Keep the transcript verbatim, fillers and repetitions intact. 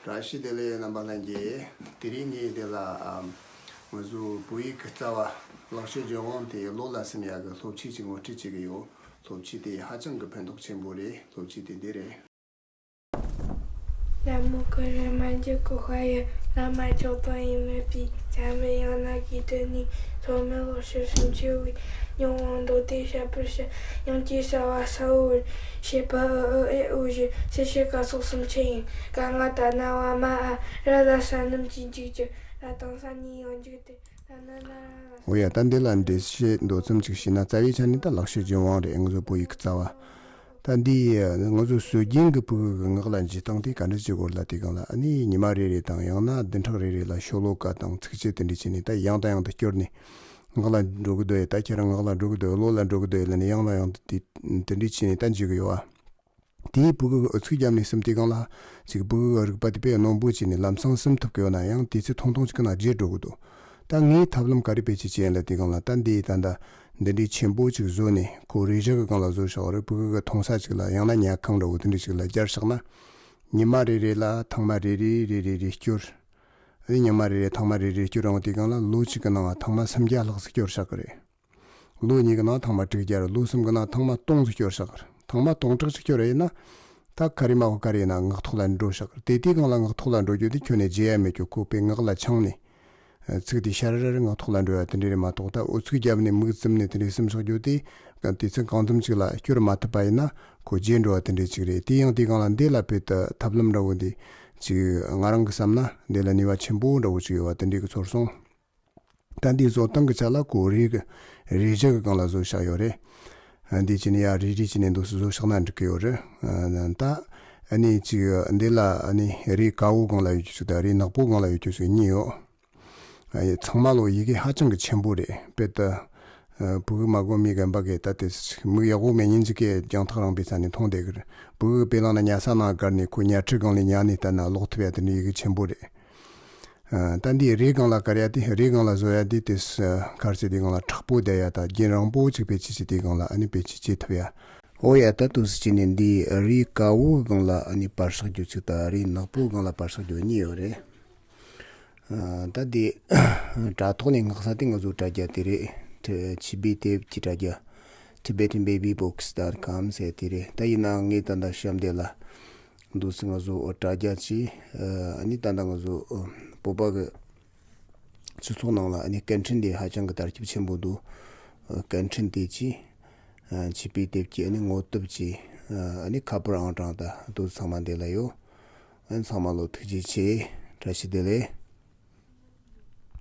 བཀྲ་ཤིས་བདེ་ལེགས། རྣམ་པ་ལྷན་རྒྱས། དེ་རིང་ངས་འདི་ལ་ཨམ་ང་ཚོའི་བོད་ཡིག་གི་རྩ་བ་ལེགས་བཤད་ལྗོན་དབང་དེ་བློ་ལ་སིམ་ཡག་གི་སློབ་ཁྲིད་ཅིག་ངོ་སྤྲོད་བྱེད་ཀྱི་ཡོད། སློབ་ཁྲིད་དེ་ཧ་ཅང་གི་ཕན་ཐོགས་ཆེན་པོ་རེད། སློབ་ཁྲིད་དེ་འདི་རེད། ལ་མོ་ཀུ་རེ་མ་འཇིག་གོ་ཧ་ཡ། ལ་མ་ཅོག་ཏང་ཡིན་མེད་པའི་ཆ་མེད་ཡང་ན་གི་དོན་ནི། ཚོ་མེད་ལོག་ཤེར་སུམ་ཆེ་བའི་མྱོང་བ་མདོ་སྡེ་བཤད་པར་བཤད། ཡང་གི་ས་བ་ས་འོར་ཤེས་པ་ཨུ་ཨུ་ཨེ་ཨུ་བཞི། སེ་ཤེ་ཀ་སོགས་སུམ་ཆེ་ཡིན་ཀ་ང་ད་ན་བ་མ་ཨ་ར་ལ་ས་རྣམས་ཀྱི་འཇིག་ཅིང་ལ་དང་ས་གཉིས་ཡང་འཇིག་སྟེ། འོ་ཡ། ད་འདི་ལ་འགྲེལ་བཤད་མདོ་ཙམ་ཅིག་བྱས་ན། རྩ་བའི་ཆ་ནས་ད་ལེགས་བཤད་ལྗོན་དབང་རེད། ང་ཚོ་བོད་ཡིག་གི་རྩ་བ། ད་འདི་ང་ཚོ་སྲོལ་རྒྱུན་གྱི་ཕྲུ་གུ་གི་ངག་ལ་འཇུག་སྟངས་དེ་ག་འདྲ་བྱེད་དགོས་ལབ་དུས་སྒང་ལ། ཨ་ནི་ཉི་མ་རེ་རེ་དང་ཡང་ན་བདུན་ཕྲག་རེ་རེ་ལ་ཤོ་ལོ་ཀ་དང་ཚིགས་བཅད་དེ་འདྲ་བྱས་ནས། ད་ཡང་དང་ཡང་དུ་སྐྱོར་ནས། ངག་ལ་འགྲོ་གི་འདུག་ད་ཁྱེད་རང་ངག་ལ་འགྲོ་གི་འདུག་བློ་ལ་འགྲོ་གི་འདུག་ལབ་ནས་ཡང་དང་ཡང་དུ་དེ་དེ་འདྲ་བྱས་ནས་ད་འཇུག་གི་ཡོད་བ། དེའི་ཕྲུ་གུ་གི་ཨུ་ཚུགས་བརྒྱབ་ནས་སུམ་དུས་སྒང་ལ་ཅིག་ཕྲུ་གུ་གི་རིག་པ་དེ་དཔེ་རྣོན་པོ་བྱས་ནས་ལམ་སང་སུམ་ཐུབ་ཀྱི་ཡོད་ན་ཡང་། དུས་ཚོད་ཐུང་ཐུང་ཅིག་གི་ནང་བརྗེད་འགྲོ་གི་འདུག་ད་ངས་ཐབས་ལམ་ག་རེ་བེད་སྤྱོད་བྱས་ཡིན་ལབ་དུས་སྒང་ལ། ད་འདི་ད་ལྟ་འདི་འདྲའི་ཆེན་པོ་ཅིག་བཟོས་ནས་ཁོ་རེ་བཞག་གི་སྒང་ལ་བཟོས་བཞག་རེད། ཕྲུ་གུ་གི་མཐོང་ས་ཅིག་ལ་ཡང་ན་ཉལ་ཁང་འདྲ་བོ་དེ་འདྲ་ཅིག་ལ་སྦྱར་བཞག་ན། ཉི་མ་རེ་རེ་ལ་ཐེངས་མ་རེ་རེ་རེ་རེ་རེ་སྐྱོར། ཨ་ནི་ཉི་མ་རེ་རེ་ཐེངས་མ་རེ་རེ་སྐྱོར་ཡོང་དུས་སྒང་ལ་ལོ་གཅིག་གི་ནང་ཐེངས་མ་སུམ་བརྒྱ་ལྷག་ཙམ་སྐྱོར་བཞག་གི་རེད། ལོ་གཉིས་ཀྱི་ནང་ཐེངས་མ་དྲུག་བརྒྱ་རེད། ལོ་གསུམ་གྱི་ནང་ཐེངས་མ་སྟོང་ཙམ་སྐྱོར་བཞག་གི་རེད། ཐེངས་མ་སྟོང་ཕྲག་ཅིག་སྐྱོར་བ་ཡིན་ན། ད་ག་རེ་མ་གོ་ག་རེ་ཡིན་ན་ངག་ཐོག་ལ་འགྲོ་བཞག་གི་རེད། དེ་དུས་སྒང་ལ་ངག་ཐོག་ལ་འགྲོ་རྒྱུ་དེ་ཁྱོན་ནས་བརྗེད་ཡ་མེད་རྒྱུ། ཁོ་དཔེ་ངག་ལ་འཆང་ནས། ཨ། ཚིག་དེ་ཤར་རེ་རེ་ངག་ཐོག་ལ་འགྲོ་ཡ་དེ་འདྲ་རེད་མ་གཏོགས། ད་ཨུ་ཚུགས་བརྒྱབ་ནས་མིག་བཙུམ་ནས་དེ་འདྲ་སུམ་བཞག་རྒྱུ་དེ་དུས་ཚོད་གང་འཚམ་ཅིག་ལ་སྐྱོར་མ་ཐུབ་པ་ཡིན་ན་ཁོ་བརྗེད་འགྲོ་བ་དེ་འདྲ་ཅིག་རེད། དེ་ཡང་དེའི་སྒང་ལ་འདི་ལ་དཔེ་ད་ཐབས་ལམ་འདྲ་བོ་འདི་ཅིག་ང་རང་གི་བསམ་ན་འདི་ལ་ནུས་པ་ཆེན་པོ་འདྲ་བོ་ཅིག་ཡོད་པ་དེ་འདྲ་གི་ཚོར་སོང་། ད་འདི་བཟོ་སྟངས་ཀྱི་ཆ་ལ་ཁོ་རས་ཀྱི་རས་ཆ་གི་སྒང་ལ་བཟོས་བཞག་ཡོད་རེད། ཨ། འདི་བྱས་ནས་ཡར་རས་རས་བྱས་ནས་འདུག་སེ་བཟོས་བཞག་ན་འགྲིག་གི་ཡོད་རེད། ཨ། ད་ཨ་ནི་ཅིག་འདི་ལ་ཨ་ནི་རས་དཀར་པོ་སྒང་ལ་ཡོད་རྒྱུ་ཅིག་དང་རས་ནག་པོ་སྒང་ལ་ཡོད་རྒྱུ་ཅིག་གཉིས་ཡོད། ཨ། ཚང་མ་ལོ་ཡི་གེ་ཧ་ཅང་གི་ཆེན་པོ་རེད། དཔེ་ད། ཨ། ཕྲུ་གུ་མ་གོ་མི་རྒན་པ་གིས་ད་དེ་མིག་ཡག་པོ་མེད་མཁན་ཅིག་གིས་རྒྱང་ཐག་རིང་པོའི་ས་ནས་མཐོང་བསྡད་ཀྱི་རེད། ཕྲུ་གུ་དཔེ་བླངས་ན་ཉལ་ས་ནང་བསྒར་ནས་ཁོ་ཉལ་ཁྲི་སྒང་ལ་ཉལ་ནས་ལྟ་ན་ཀློག་ཐུབ་ཡ་དེ་འདྲའི་ཡི་གེ་ཆེན་པོ་རེད། ཨ། ད་འདི་རས་སྒང་ལ་དཀར་ཡ་དེ། རས་སྒང་ལ་བཟོ་ཡ་དེ་དེ་ས་ག་རེ་ཟེར། དེའི་སྒང་ལ་མཁྲེགས་པོ་བསྡད་ཡ་དང་རྒྱུན་རིང་པོ་ཅིག་བེད་སྤྱོད་བྱེད། དེའི་སྒང་ལ་ཨ་ནི་བེད་སྤྱོད་བྱེད་ཐུབ་ཡ། འོ་ཡ། ད་འདུག་སེ་བྱས་ནས་འདི་རས་དཀར་པོའི་སྒང་ལ་ཨ་ནི་པར་བཞག་རྒྱུ་ཅིག་དང་རས་ནག་པོའི་སྒང་ལ་པར་བཞག་རྒྱུ་གཉིས་ཡོད་རེད། ཨ། ད་འདི་དྲ་ཐོག་ནས་མངགས་ས་དེ་ང་ཚོའི་དྲ་རྒྱ་དེ་རེད། ཆི་བི་དེབ་ཀྱི་དྲ་རྒྱ། Tibetan Baby Books dot com ཟེར་དེ་རེད། ད་ཡིན་ནའང་ངས་ད་ལྟ་གཤམ་དེ་ལ་འདུག་སེ་ང་ཚོ་དྲ་རྒྱ་ཅིག་ཨ་ནི་ད་ལྟ་ང་ཚོ་བོད་པ་གི་སྤྱི་ཚོགས་ནང་ལ་ཨ་ནི་སྐད་འཕྲིན་དེ་ཧ་ཅང་གི་དར་ཁྱབ་ཆེན་པོ་འདུག་སྐད་འཕྲིན་དེ་ཅིག་ཨ། ཆི་བི་དེབ་ཀྱི་ཨ་ནི་ངོ་དེབ་ཅིག་ཨ་ནི་ཁ་པར་ཨང་གྲངས་དང་འདུག་ཚང་མ་འདི་ལ་ཡོད། ཨ་ནི་ཚང་མ་ལོ་ཐུགས་རྗེ་ཆེ། བཀྲ་ཤིས་བདེ་ལེགས།